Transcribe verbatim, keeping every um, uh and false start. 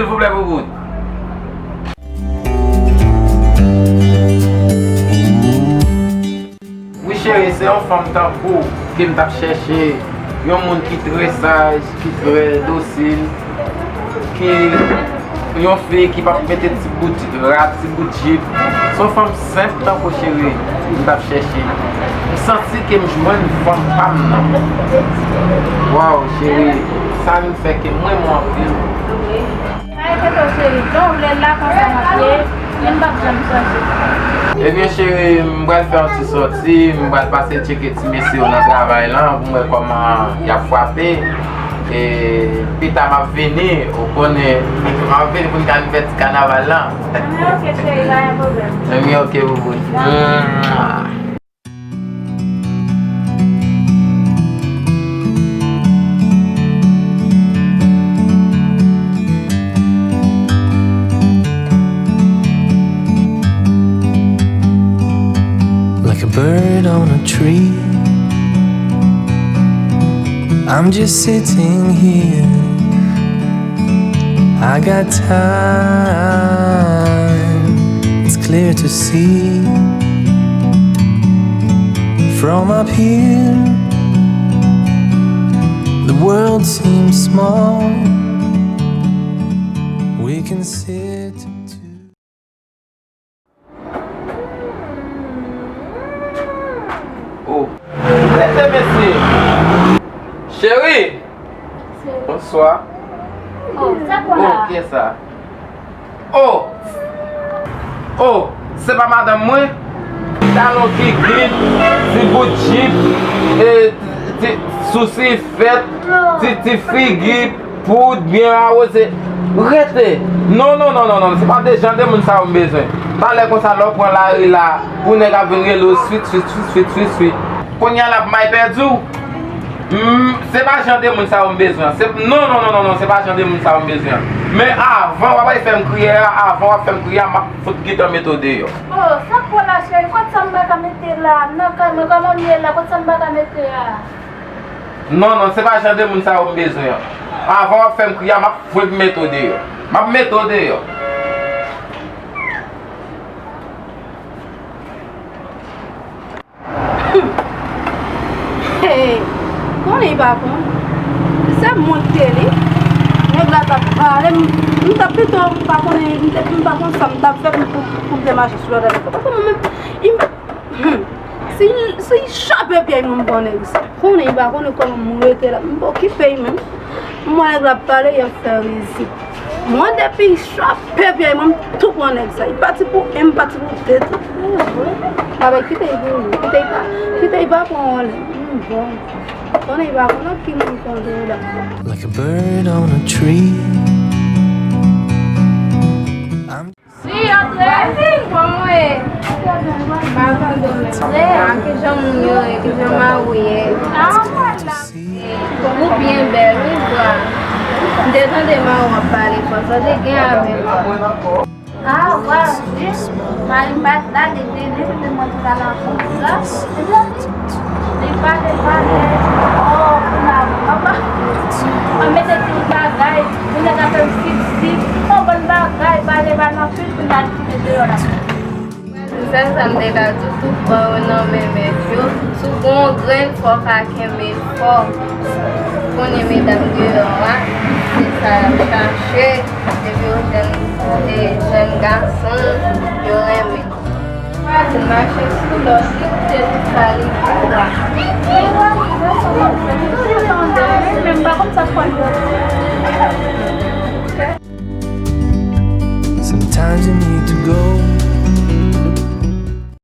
Silvouplè, Boubout. Wi, cheri, se yon fanm tankou w ke m t ap chèche. Yon moun ki trè saj, ki trè dosil, ki, yon fi ki p ap mete ti bout rad, ti bout jip. Se yon fanm senp tankou w, cheri, m t ap chèche. M santi ke m jwenn fanm pa m nan. Waw, cheri, sa vin fè ke m renmen w anpil. Pa enkyete w, cheri. Jan w vle l la, konsa m ap ye, men m p ap janm chanje. Ebyen, cheri, m pral fè yon ti sòti, m pral pase tcheke ti mesye yo nan travay lan pou m wè kòman y ap frape. E pita m ap vini, ou konnen, m ap vini pou n ka vin fè ti kanaval lan. Ebyen, oke, cheri, pa gen pwoblèm. Ebyen, oke, bouboun. Like a bird on a tree. I'm just sitting here. I got time. It's clear to see from up here. The world seems small. We can sit to Oh. Rete, mesye. Cheri. Bonswa. Oh, sa kwa la? Oh, kiyès sa? Oh. Oh, se pa madanm mwen? Talon kikit, ti bout jip, e, ti, ti sousi fèt, ti, ti figi poud byen awoze. Rete! Non, non, non, non, non, se pa de jan de moun sa yo m bezwen. Talè konsa, lè w pran lari la, pou nèg ap vin rele w swit, swit, swit, swit, swit, swit. Kounye a l ap may pèdi w. Mm, se pa jan de moun sa yo m bezwen. Se, non, non, non, non, non, se pa jan de moun sa yo m bezwen. Men avan w ap fè m kriye a, avan w ap fè m kriye a, m ap fout gentan mete w deyò. Oh, sa k fè w la, cheri? Kot sa m pa ka mete la? Nan kay mwen, kòman m ye la? Kot sa m pa ka mete a? Non, non, se pa jan de moun sa yo m bezwen an. Avan w ap fè m kriye a, m ap fout mete w deyò. M ap mete w deyò. Hey, konnen li pa konn. Se mwen ki te li. Nèg la t ap pale, m, m t ap pito, m pa konnen, m te, m pa konn sa m t ap fè pou, pou, pou m te mache sou lòt avèk li. Paske mwen menm, li, hmm, si, si chape pye mwen, m pran nèg sa. Konnen li pa konnen kòman m rete la. M pa okipe li menm. M wè nèg la ap pale, y ap fè rizib. Mwen depi chape pye mwen, m tou pran nèg sa. Li pati pou en, m pati pou de tou. Babay, kite li pou li. Kite li pa, kite li pa pran anlè. M bon. Konnen li pa konn ki moun konn la. Like a bird on a tree. I'm Si, antre. Kòman w ye? Pa tande w menm. Antre. Ah, kijan moun yo ye, kijan mari w ye? Ah, mwen la. Ou byen bèl, wi, bwa. M te tande mari w ap pale fò, sa w te gen avè l? Ah, wa, wi. Mari m pa t la, li vini, li te mwen tout ala konsa. Li pale, pale. Oh, kounye a, papa. Mwen mete tout bagay. Moun nan ka fè m sip, sip. Yon bon bagay, pale, pale anpil, kounye a li kite deyò la. Sèl sa m te ka di w, tout bò yo nan men mèt yo. Si w gen yon grenn fò w ka kenbe fò. Konnen medam deyò a, se sa y ap chache. Depi yo jwenn, e, jèn gason, yo renmen. Vwazin mache sou lòt, li koute tout sa li di a. Toujou tande, men m pa konn sa k fè l. Sometimes you need